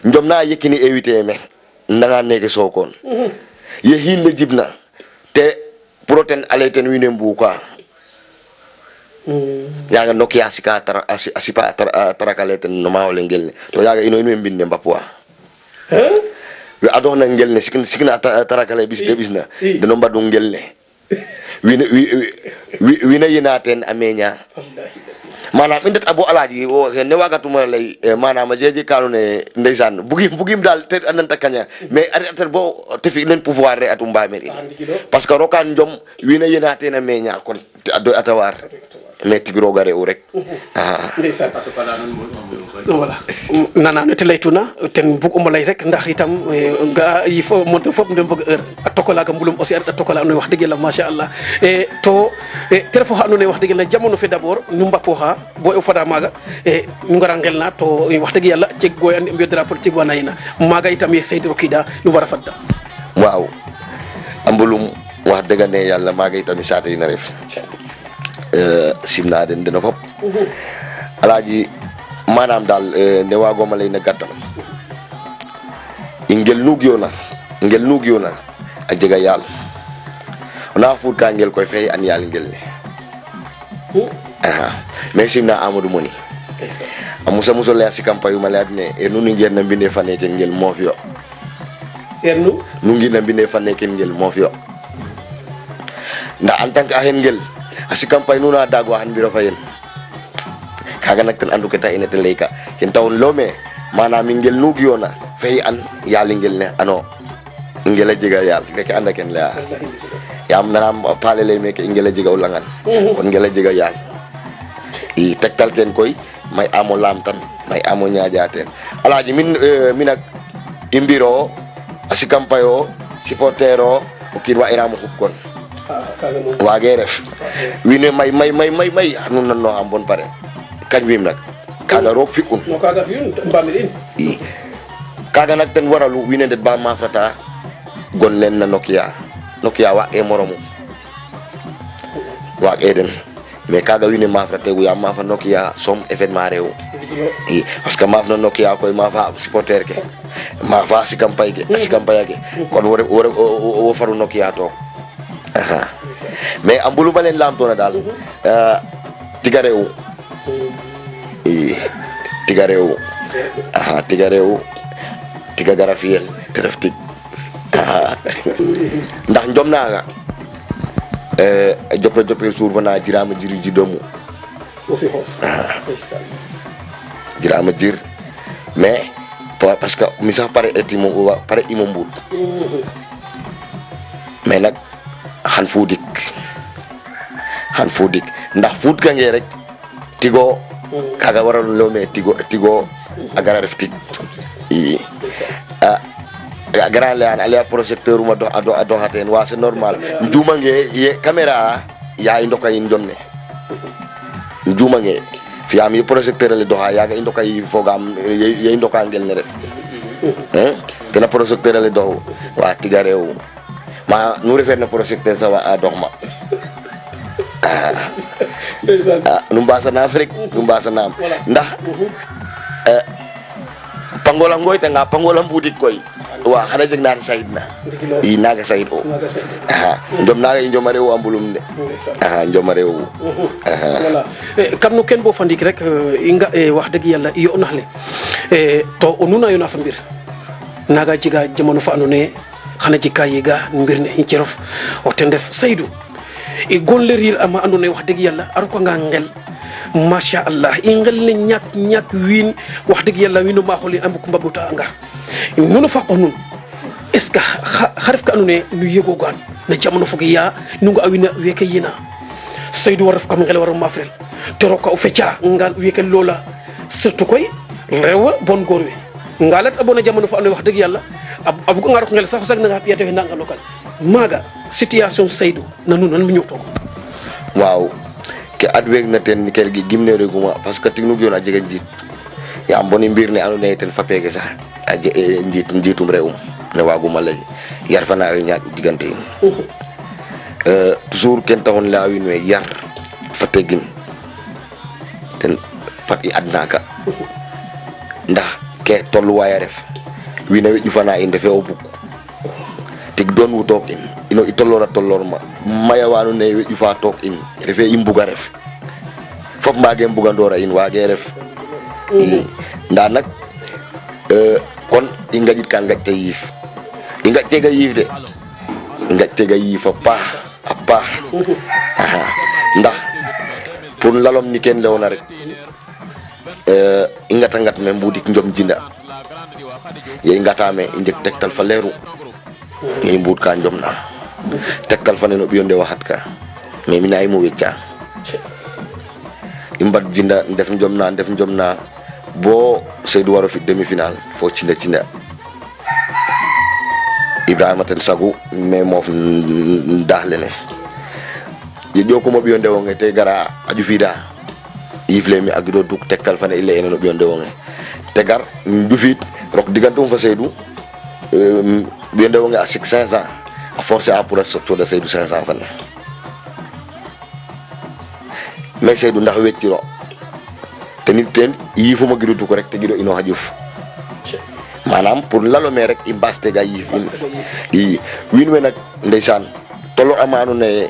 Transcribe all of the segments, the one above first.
njom na Yekini évité me ndanga neke sokon ye hille jibna te protein aleten wine mbuka yaga nokia sika asipa tarakaleten no mawle ngel to yaga ino mbinde mbapwa wi adona ngel ne sikna tarakale bisna de no mbadu ngel ne wina yinaten amenya manam indet abo alaaji o ne wagatuma lay manam jeje kanune ndeysan bugim dal te ananta kanya mais ater bo te fi len pouvoir re atum bameri parce que rokan jom wina yinaten amenya kon ado atawar mais tigro gare o rek ndeysan voilà nana ne laytuna ten bug uma lay rek ndax itam ga yi fo monte fop ndem bëgg heure a tokola ga mbulum aussi a tokola no wax deug yalla ma sha Allah to telefo ha no wax deug yalla jamono fe d'abord ñu mbappo ha bo e foda maga ñu ngara ngelna to wax deug yalla ci goy andi mbiyo drapeau ci wanayna maga itam ye Seydou Rokida ñu wara fadda waaw ambulum wax deug ne yalla maga itam saata ina ref simna den dina fop alaaji manam dal ne wagoma lay na gattal ngel nugiona a jega yal ona fut ka ngel koy fay an yal ngel ne mais simna Amadou Moni amusa muso le asi campagne ma le adne e nunu ngel na binde fane ken ngel mo fi yo ernu nu ngi na binde fane ken ngel mo fi yo nda en tant que ahen ngel asi campagne nuna dago han biro fayen kaga nak tan andu ke ta ina te leyka ken tawon lome manam ngel nugiona fay an yal ngel ne ano ngela jiga yal fek anda ken la yam nanam pale le meke ngela jiga ulangan kon ngela jiga yal i tektal ken koy may amo lam tan may amo nyaajaten alaaji min ak imbiro asi campagne supportero o kin wa iramu hubkon wage ref wine may anu nan no am bon pare kañ wim nak kaga rok fi un no kaga fi un mbamirin kaga nak ten waralu wine det ba ma fata gon len na Nokia wa e moromu wa eden mais kaga wine ma fata gu ya ma fa Nokia som événement rew parce que ma fa Nokia koy ma fa supporter ke ma fa si campagne ke kon wo faru Nokia to mais ambulu balen lam to na dal tiga rew tiga garafiel traftik ndax njom naga joppe sour fana jirama jiri jidomu o fi hof jirama jir mais parce que mi sax pare imo mbut mais nak xan fudik ndax fut ka nge rek tigo kaga waral lo me tigo agara ref tik agara le an alia projecteur ma do haten wa c'est normal njuma nge ye caméra ya indoka yin jomne njuma nge fiam ye projecteur le do ha ya ga indoka yi fogam ye indoka ngel ne ref kena projecteur le do wa tigarew ma nu refer na projecteur sa wa doxma nu mbasa na Afrique nu mbasa nam ndax pangola ngoy te nga pangola mbudik koy wa xana jeg na sayidna i naga sayid o ndom naga njom rew ambulum de njom rew voilà kam no ken bo fandik rek inga wax deug yalla yo naxle to onuna yo na fa mbir naga jiga jamono fa andone xana jikka yega mbir ne ci rof o te ndef Seydou e golle rir ama andone wax deug yalla aru ko nga ngel ma sha Allah e ngel ne ñak win wax deug yalla winu ma xoli am ko mbabuta nga nunu fa ko nun est ce que xarif ka andone nu yego gan na jamono fogi ya nu nga awina weke yina Seydou war ko ngel war ma frel to roka o fecca ngal weke lola surtout koy rew bon gorwe ngalat abona jamono fa andone wax deug yalla abu ko ngar ko ngel sax sax nga piyate he nanga lokal maga situation Seydou nanu nan mi ñoto waaw ke adweg na ten kel gi gimne reguma parce que tignu gion a jega njit ya mboni mbir ne anu ne ten fa pege sax a njitum rewum ne waguma lay yar fana ñaat digante toujours ken taxon la win we yar fa tegin ten fat i adnaka ndax ke tolluwaay a ref wiin we ƴufana in refe o bug tig doon wu took in ino i tolloora ma maya wa andoona yee we ƴufa took in refe i mbug a ref fop mbaage mbugandoor a in waagee ref i ndaa nak kon i ngaƴit ka ngaƴte yiif i ngaƴteega yiif de i ngaƴteega yiif a paax ndax pour lalom ni ken leyoona rek i ngat me mbudik njom jinda ye i ngata me i njeg tektal fa leeru ye i mbuud ka njom na tektal fa nene o ɓiyo ndew a xat ka mais mi na mo wecca i mbad jinda ndef njom na bo Seydou waro fi demi final fo cinda Ibrahima ten sagu mais moof ndaax lene ye ƴookuma ɓiyo ndewonge te gara a ƴufiida yiif le mi a gido duk tektal fane i leyena no ɓiyo ndewonge te gar ƴufiid rok digantum fa Seydou ɓiyo ndewonge a sik 500 a forcer a pour a soɗa Seydou 500 fane mais Seydou ndax wecciro te nit ten yiifuma gido duk rek te gido ino xa ƴuf manam pour lalome rek i mbaas tega yiif in i wiin we nak ndeysaan tolor ama andoona yee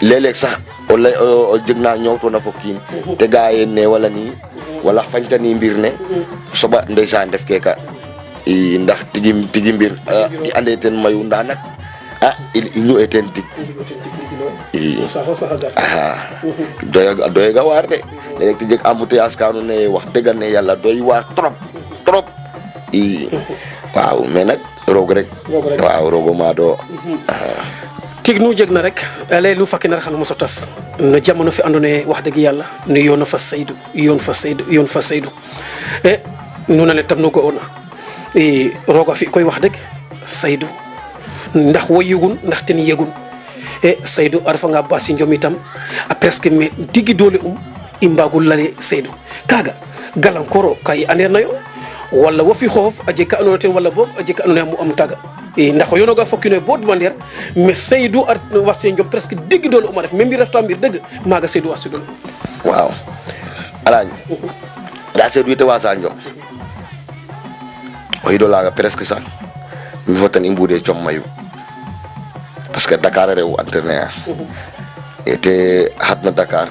léeg-léeg sax o jeg na ñoowtoona fo kiin te ga ye ne wala ni wala fañtani mbir ne soɓa ndeysaan ref ke ka i ndax tigi mbir i ande ten mayu ndaa nak i ñu'e teen tig i doyega waar de léeg te jeg embouteillage ka andoona yee wax dëgg ne yàlla doy waar trop i waaw mais nag roog rek waaw roogo maado tig nu jeg na rek lay lu fakki na xana mo sotas no jamono fi andoona yee wax dëgg yàlla nu yoon fa Seydou e nu na le tam nu ga'oona i rooga fi koy wax dëgg Seydou ndax wo yegun ndax ten yegun e Seydou a refanga basi njom itam a presque me digi doole i mbagu lale Seydou kaga galankoro ka i andeer nayo wala wo fi xoof a jeg ka andoona ten wala boog a jeg ka andoona yee mu am taaga i ndax o yoonooga fokkino bo demandeer mais Seydou a wase njom presque digi doole a ref même refta mbir dëgg maaga Seydou wasi doole waaw alañ nda Seydou ite wasa njom o xido laaga presque sax mi fo ten i mbuude com mayu parce que Dakar a rew entraîneur ete xatna Dakar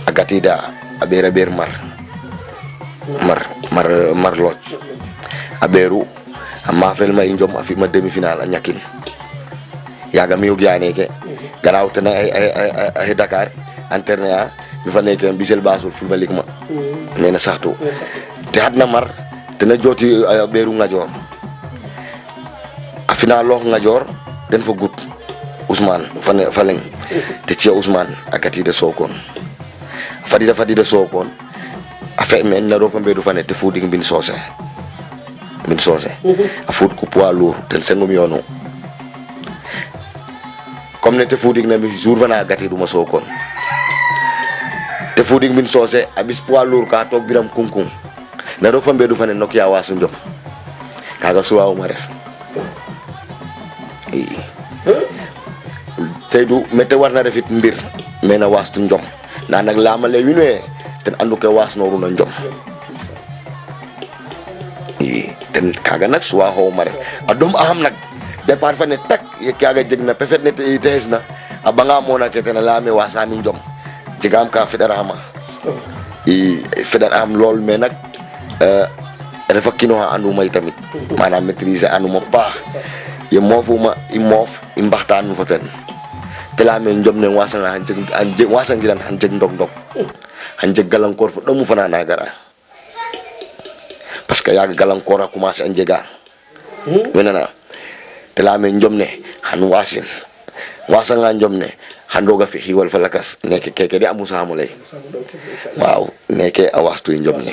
a gatida a ɓeer mar looc a ɓeeru a maafrel ma i njom a fima demi final a ñakin yaaga mi yogya neke garaw tena a Dakar entraîneur mi fa neke Mbisel Basul Fulbalik ma nene saxtu te xatna mar tena jooti a ɓeeru Ngadior a final loox Ngadior den fo gut Ousmane fa leng te ciya Ousmane a gatida Sokone fadida Sokone a fe men na rofa mbedu fane te fudik mbin soose a fut ku poids lourd ten sengum yoonu comme ne te fudik na mi jour fana gati duma Sokone te fudik mbin soose a bis poids lourd ka toog biram kungkung na rofa mbedu fane nok ya wasu njom kaga suwaawuma ref Seydou mete warna refit mbir mais na wastu njom nda nak lamale wiin we ten andu ke wasnoruna njom i ten kaga nak suwa xowma ref a dom axam nak départ fa ne tak ye kaga jeg na pefet ne te xes na a banga mona ke ten a leyame wasani njom jegam ka feɗaraxama i feɗaraxam lool mais nak refa kino xa anduma tamit manam maitriser anuma paax ye moofuma i moof i mbaxtaan fo ten te leyame njom ne wasanga wasangiran xan jeg ndok xan jeg galankor fo ɗomu fana na gara parce que yaaga galankor a commencer a njega menana te leyame njom ne xan wasin wasanga njom ne xan roga fi xiwal fa lakas neke keke de a musaxamo ley waaw neke a wastu njom ne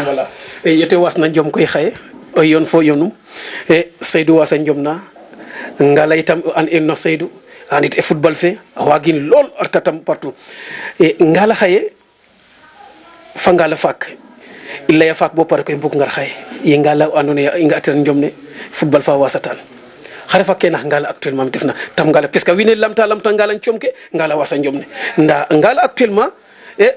voilà yete wasna njom koy xaye o yoon fo yoonum e Seydou wasa njom na ngala itam an no Seydou andit e football fe a wagin lool artatam partout e ngala xaye fa ngala faak i leya faak bo pare koy mbug ngar xaye ye ngala andoona yee i nga'atiran njom ne football fa wasatan xa refa ke nax ngala actuellement def na tam ngala parce que wiin we lamta ngala com ke ngala wasa njom ne nda ngala actuellement e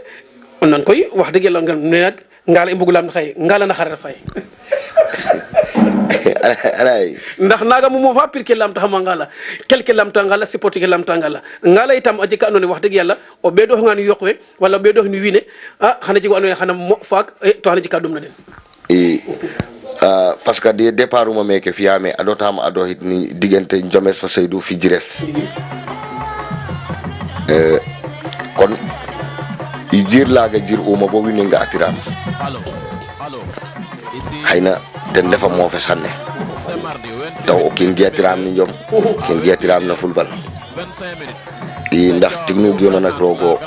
o nan koy wax dëgg yàlla ne nak ngala imbugu lam xay ngala na xare fay alay ndax naga mo fa pirke lam ta ngala quelque lam ta ngala supporter ke lam ta ngala ngala itam aji ka andone wax deug yalla o be do ngani yokwe wala be do ni wiine xana jigo andone xana mo faak to xana jika dum na den parce que de départ uma meke fiame adotam ado hit ni digante Jomes fa Seydou fi jires kon i jir laga jir uma bo wi nga atiram hayna ten defa mo fe sanne taw o kin giatiram ni Njom kin giatiram na football i ndax technique yono nak rogo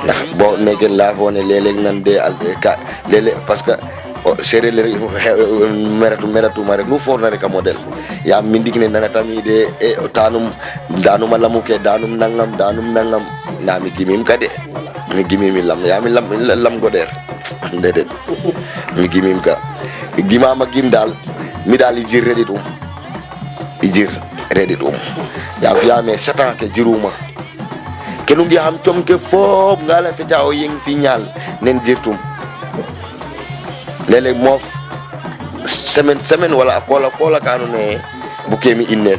ndax bo meken la fone leleg nan de al ka lele parce que sere le meratu mare nu forna rek model ya min dikne nana tami de tanum danum lamuke danum nangam na mi gimim kade mi gimimi lam ya mi lam goder dedet mi gimim ka gimama gim dal mi dal ijir reditum ya fiame 7 ans ke jiruma kenu ngi ham tom ke fop ngala fe jaaw yeng fi ñal nen jirtum lele mof semaine wala kola kanu ne bu kemi innel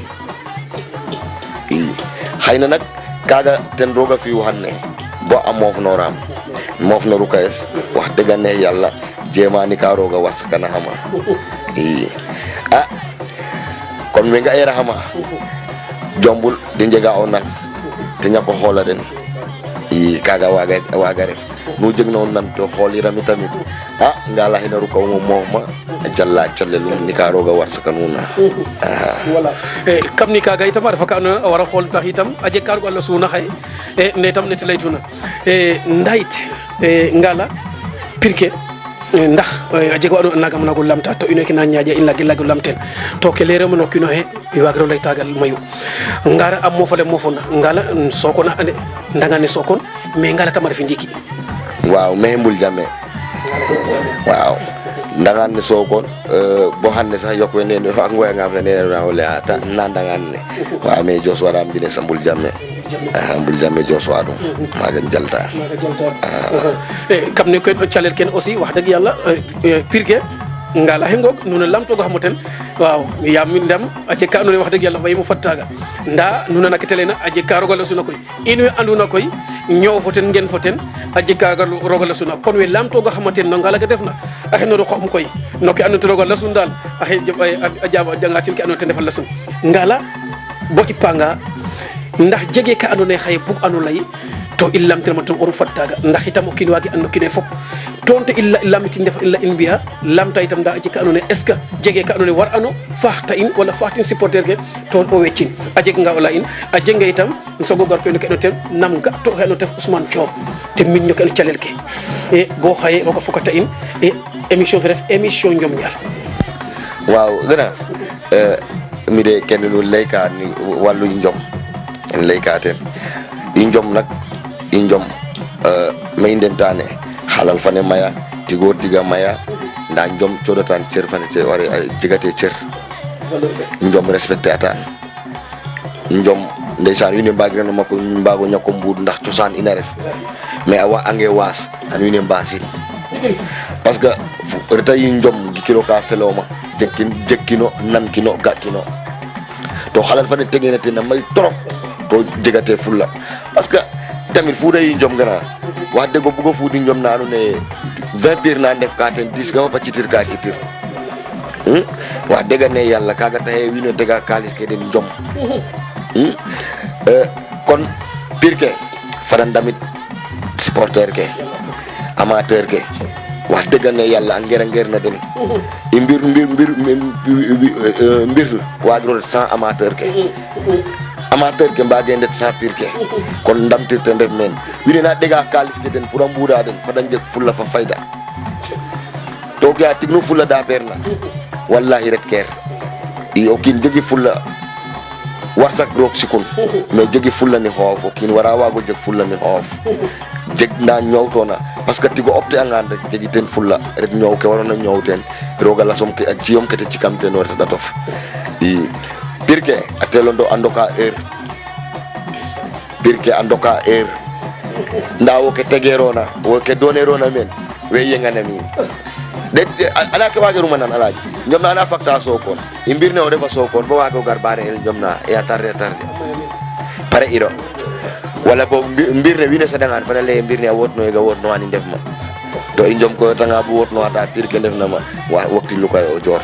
hayna nak kaga ten roga fi waxane bo am mof no rukayes wax degane yalla jema ni ka roga wars kana xama kon me nga era xama jombul de njega onan te ñako xola den kaga waga ref nu jeg non nan to xolirami tamit ngala hina ruko moma jalla chalelu ni ka roga war sakanuna wala kam ni kaga itam dafa ka wara xol tax itam aje kar go Allah suna xay ne tam net laytuna ndayit ngala pirke ndax aje ko nagam nagul lamta to ino kina nyaaje illa gilagu lamten to ke lere mo kino he wagro lay tagal mayu ngara am mo fale mo fona ngala sokona ande ndangane sokon me ngala tamar fi ndiki waaw mehmbul jame waaw ndangan ne sokon bo hanne sax yok wene no ak ngoy ngam ne na wala ta nandangan ne waaw me jos wara mbine sambul jame ambul jame jos wadu maga jalta kam ne ko chalel ken aussi wax deug yalla pirke ngala hengok nuna lamto go xamoten waaw ya min ndam aje ka no wax deug yalla way mu fattaga nda nuna nak telena aje ka rogala suna koy inu anduna koy ñow foten ngeen foten aje ka rogala suna kon we lamto go xamoten no ngala ga defna no xom koy no ki andu rogala sun dal ajaba jangatin ki andu defal la sun ngala bo ipanga ndax jege ka andone xay bug anu lay to illam telmatum oru fattaga ndax itam kin wagi andu kine fop tonto illa lamiti def illa inbiya lamta itam da aji ka andone est ce que jege ka andone war anu faxta in wala faxtin supporter ke to o weccin aje nga wala in aje nga itam sogo gar ko no ke tem nam ga to heno def Ousmane Thiob te min ñu ko cialel ke bo xaye roga fokata in émission fi def émission Njom Ñaar waaw gëna mi de kenn lu layka ni walu Njom en laykaten Njom nak Njom may ndentane halal fane maya tigo tiga maya nda Njom codotan cer fane ce wari jigate cer Njom respecté atan Njom ndeysan yu ne mbagirano makko mbago ñako mbud ndax ciosan ina ref mais awa ange was an yu ne mbasin parce que reta yi Njom gikiro ka feloma jekkino nankino gakino to halal fane tegene na may trop to jegate fulla parce que tamit fuuda yi Njom gana wax dego bugo fuudi Njom nanu ne 20 pir na def ka ten 10 ka fa citir wax dega ne yalla kaga tahe wino dega kalis ke den Njom kon pirke faran damit supporter ke amateur ke wax dega ne yalla ngera na den mbir wadro sans amateur ke amateur ke mbage ndet sa pirke kon ndamtirte ndef men wini na dega kalis ke den pour ambuda den fa dañ jek fulla fa fayda to ga tignu fulla da perna wallahi ret ker o kin jogi fulla warsak rok sikun mais jogi fulla ni hoof o kin wara wago jeg fulla ni hoof jeg na ñowtona parce que tigo opte angan rek jegi ten fulla ret ñow ke warona ñowten roga la som ke ajiyom ke te cikam ten warta datof pirke atelondo andoka heure pirke andoka heure nda wo ke tegerona wo ke donerona men we yengana min de ala ke wageru manan alaji jomna ana fakta sokon imbirne o defa sokon bo wago garbare el jomna e tarde pare iro wala bo mbirne wine sadangan fana le mbirne wotno e ga wotno ani defma to injom ko tanga bu wotno ata pir ke defna ma wa wakti lu ko o jor